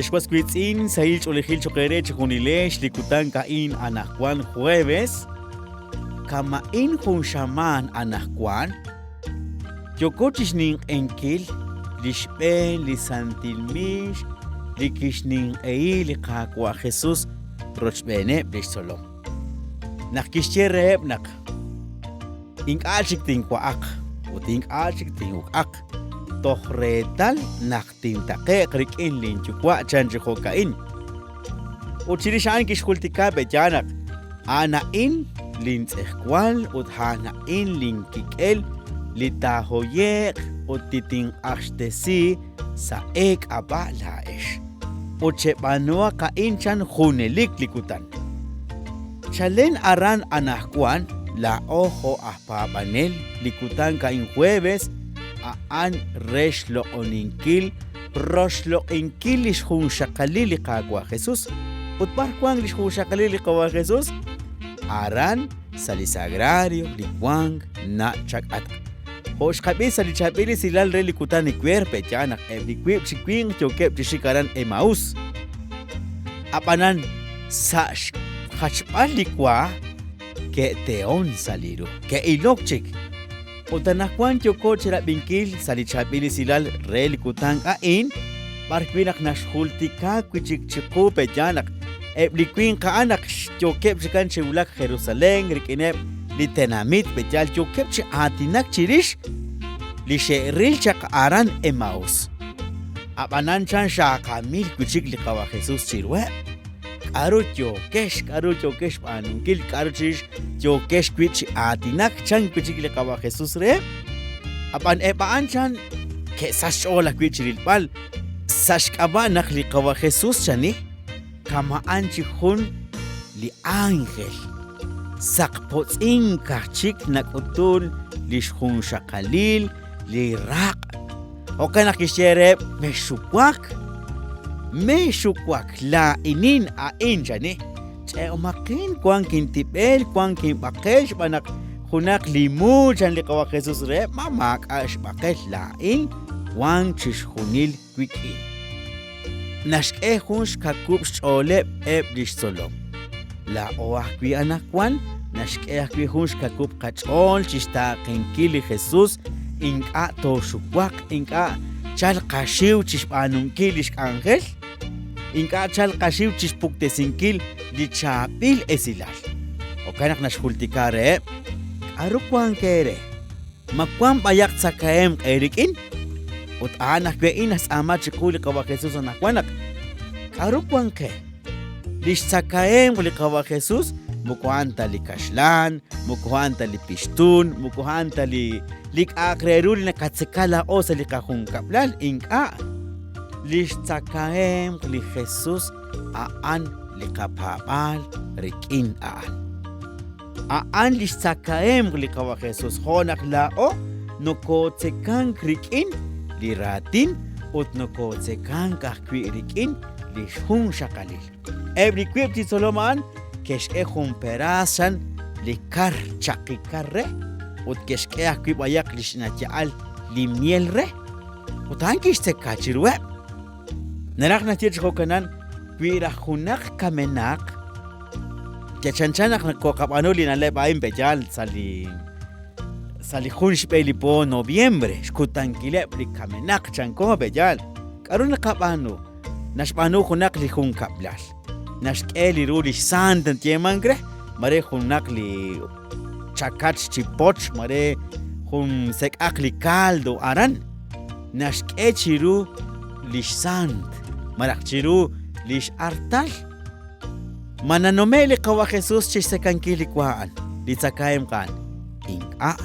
Ex was wiitz'in, sahil ch'oolejil cho'q eere chejunilex li kutan a'in anaqwan jueves. Kama'in jun xamaan anaqwan, yooko chi xninq'ehinkil li xb'een li santil miix li kixninq'ehi li Qaawa' Jesus rochb'eeneb' li xtzolom. Naq kixye reheb' naq ink'a' chik tinwa'aq ut ink'a' chik tin'uk'aq toj reetal naq Tintaqe'q rik'in linYuwa' chan chi jo'ka'in. Ut chirix a'an kixjultika pe'yaal naq a'an a'in lintz'ejwal ut a'an a'in linkik'el li taahoye'q ut li tinq'axtesi sa' eek'ab'a' laa'ex. Ut cheb'aanuhaq a'in chan junelik li kutan. Chalen aran anajwan laa'o jo' aj paab'anel li kutan a'in jueves a'an re xloq'oninkil roxloq'inkil li xjunxaqalil li Qaawa' Jesus. Ut b'ar wank li xjunxaqalil li Qaawa' Jesus? Aran sa' li sagrario li wank na' chak'atq. Jo' xqab'i sa' li chaab'il esilal re li kutan ewer, pe'yaal naq eb' li wiib' chi winq yookeb' chi xik aran Emaús. Ab'anan, sa' xjachb'al li wa, ke'tehon sa' li ru, ke'ilok chik. Ut anaqwan yooko chirab'inkil sa' li chaab'il esilal re li kutan a'in, b'ar wi' naq naxjultika wi' chik chiqu pe'yaal naq eb' li winq a'an naq yookeb' chikan chi wulak Jerusalén rik'ineb' li tenamit pe'yaal yookeb' chi aatinak chirix li xe'ril chaq aran Emaús. Ab'anan chan xaaqamil wi' chik li Qawa' Jesús chiruheb'. K'aru yookex, k'aru yookex xb'aanunkil, k'aru chirix yookex wi' chi aatinak, chan wi' chik li Qawa' Jesus reheb'. Ab'an eb' a'an chan ke'sach xch'ool ajwi' chi rilb'al sa' xk'ab'a' naq li Qawa' Jesus chani kama'an chi jun li ánjel saqpotz'ink aj chik nak'utun li xjunxaqalil li raq'. Jo'kan naq kixye reheb', Mexxuwak, mexxuwak, laa'inin a'in, chani. Ch'e'omaqin, wank intib'el, wank inb'aqel, xb'aan naq junaq li mu, chan li Qawa' Jesus reheb', ma maak'a' xb'aqel, laa'in wank chixjunil wik'in. Naxk'e jun xkawub' xch'ooleb' eb' li xtzolom. Laa'o ajwi' anaqwan naxk'e ajwi' jun xkawub' qach'ool chi xtaaqenkil li Jesus, ink'a' tooxuwaq, ink'a' chalq qaxiw chi xb'aanunkil li xk'anjel, ink'a' chalq qaxiw chi xpuktesinkil li chaab'il esilal. Jo'kan naq naxjultika reheb', K'aru wank eere? Ma wank b'ayaq tzakahemq eerik'in? Ut a'an ajwi' a'in naxtz'aama chiqu li Qawa' Jesus anaqwan naq k'aru wank qe? Li xtzakahemq li Qawa' Jesus moko a'an ta li kaxlan, moko a'an ta li pixtun, moko a'an ta li li k'a'aq re ru li naqatzeka laa'o sa' li qajunkab'lal, ink'a'. Li xtzakahemq li Jesus a'an li qapaab'aal rik'in a'an. A'an li xtzakahemq li Qawa' Jesus, jo' naq laa'o nokootzekank rik'in li raatin ut nokootzekank ajwi' rik'in li xjunxaqalil. Eb' li wiib' chi tzolom a'an ke'xk'e jun peraas chan li kar chaqi kar re ut ke'xk'e ajwi' b'ayaq li xnaya'al li miel re ut a'an kixtzeka chiruheb'. Naraj naxye chi jo'kanan, wi raj junaq kamenaq, chanchan naq koqab'aanu li na'leb' a'in pe'yaal sa' li sa' li jun xb'e li po noviembre, xkutankileb' li kamenaq chanko pe'yaal. K'aru naqab'aanu? Naxb'aanu junaq li junkab'lal. Naxk'e li ru li xsaant nayeemank re, mare junaq li chakach chi poch, mare jun sek'aq li kaldo aran. Naxk'e chiru li xsaant malaj chiru li x'artal. Ma nanume' li Qawa' Jesus chi xtzekankil li wa a'an, li tzakahemq a'an? Ink'a'.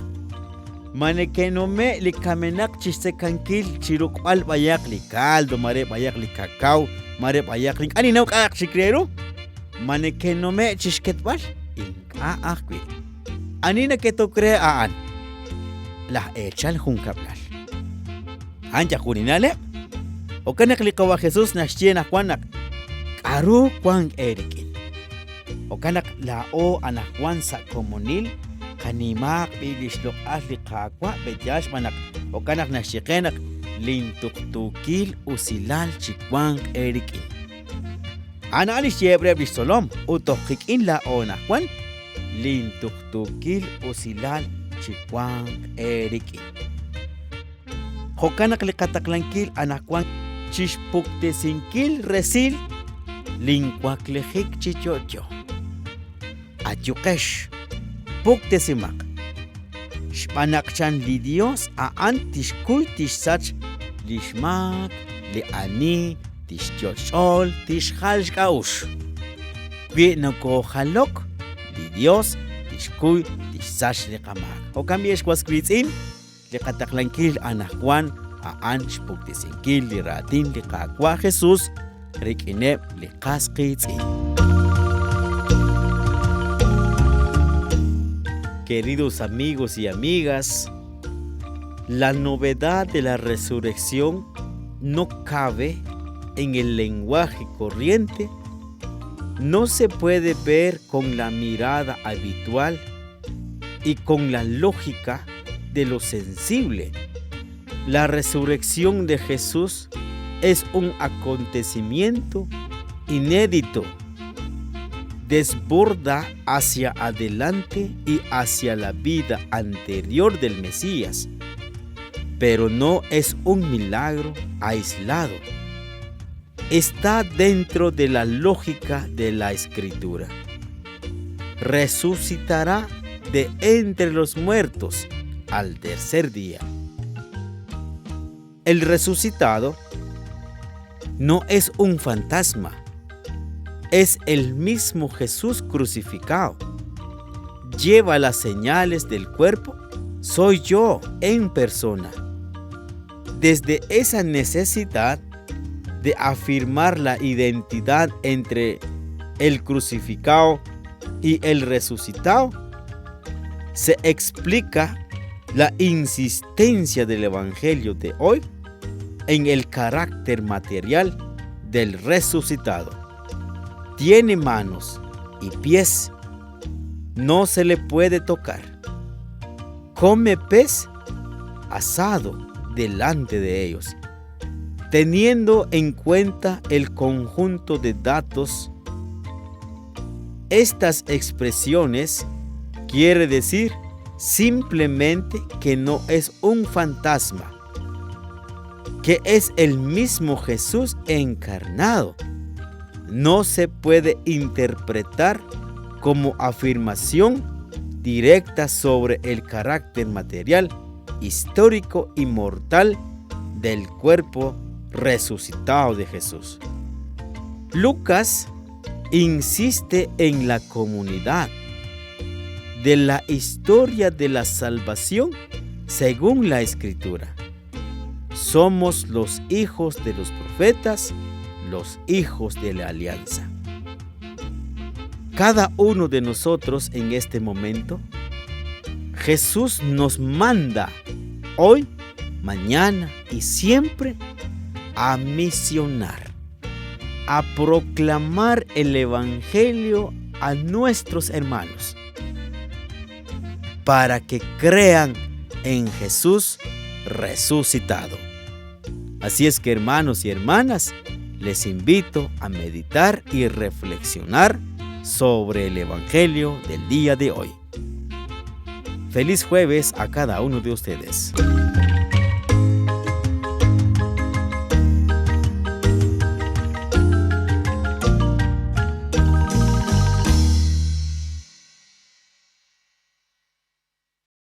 Ma neke'nume' li kamenaq chi xtzekankil chi ruk'b'al b'ayaq li kaldo, mare b'ayaq li kakaw, mare b'ayaq li ink'a' ninnaw k'a'aq chik re ru? Ma neke'nume' chi xketb'al? Ink'a' ajwi'. Ani naketok re a'an? Laj eechal junkab'lal. A'an yal jun li na'leb'. Jo'kan naq li Qawa' Jesus naxye anaqwan naq k'aru wank eerik'in. Jo'kan naq laa'o anaqwan sa' komonil qanimaaq b'i' li xloq'al li Qaawa' pe'yaal xb'aan naq jo'kan naq naxye qe naq lintuqtuukil usilal chiwanq eerik'in. A'an a'an li xyeheb' reheb' li xtzolom ut toj qik'in laa'o anaqwan lintuqtuukil usilal chiwanq eerik'in. Jo'kan naq li qataqlankil anaqwan chixpuktesinkil resil linwaklejik chi yo'yo. Ayuqex, puktesimaq. Xb'aan naq chan li Yos a'an tixkuy tixsach li xmaak li ani tixyot' xch'ool tixjal xk'a'uxl. Wi nokoojalok, li Yos tixkuy tixsach li qamaak. Jo'kan b'i' ex was wiitz'in, li qataqlankil anaqwan a'an xpuktesinkil li raatin li Qaawa' Jesus rik'ineb' li qas qiitz'in. Queridos amigos y amigas, la novedad de la resurrección no cabe en el lenguaje corriente, no se puede ver con la mirada habitual y con la lógica de lo sensible. La resurrección de Jesús es un acontecimiento inédito. Desborda hacia adelante y hacia la vida anterior del Mesías, pero no es un milagro aislado. Está dentro de la lógica de la Escritura. Resucitará de entre los muertos al tercer día. El resucitado no es un fantasma, es el mismo Jesús crucificado. Lleva las señales del cuerpo, soy yo en persona. Desde esa necesidad de afirmar la identidad entre el crucificado y el resucitado, se explica la insistencia del Evangelio de hoy en el carácter material del resucitado. Tiene manos y pies, no se le puede tocar. Come pez asado delante de ellos. Teniendo en cuenta el conjunto de datos, estas expresiones quiere decir simplemente que no es un fantasma, que es el mismo Jesús encarnado. No se puede interpretar como afirmación directa sobre el carácter material, histórico y mortal del cuerpo resucitado de Jesús. Lucas insiste en la comunidad de la historia de la salvación según la Escritura. Somos los hijos de los profetas, los hijos de la alianza. Cada uno de nosotros en este momento, Jesús nos manda hoy, mañana y siempre a misionar, a proclamar el Evangelio a nuestros hermanos, para que crean en Jesús resucitado. Así es que, hermanos y hermanas, les invito a meditar y reflexionar sobre el Evangelio del día de hoy. Feliz jueves a cada uno de ustedes.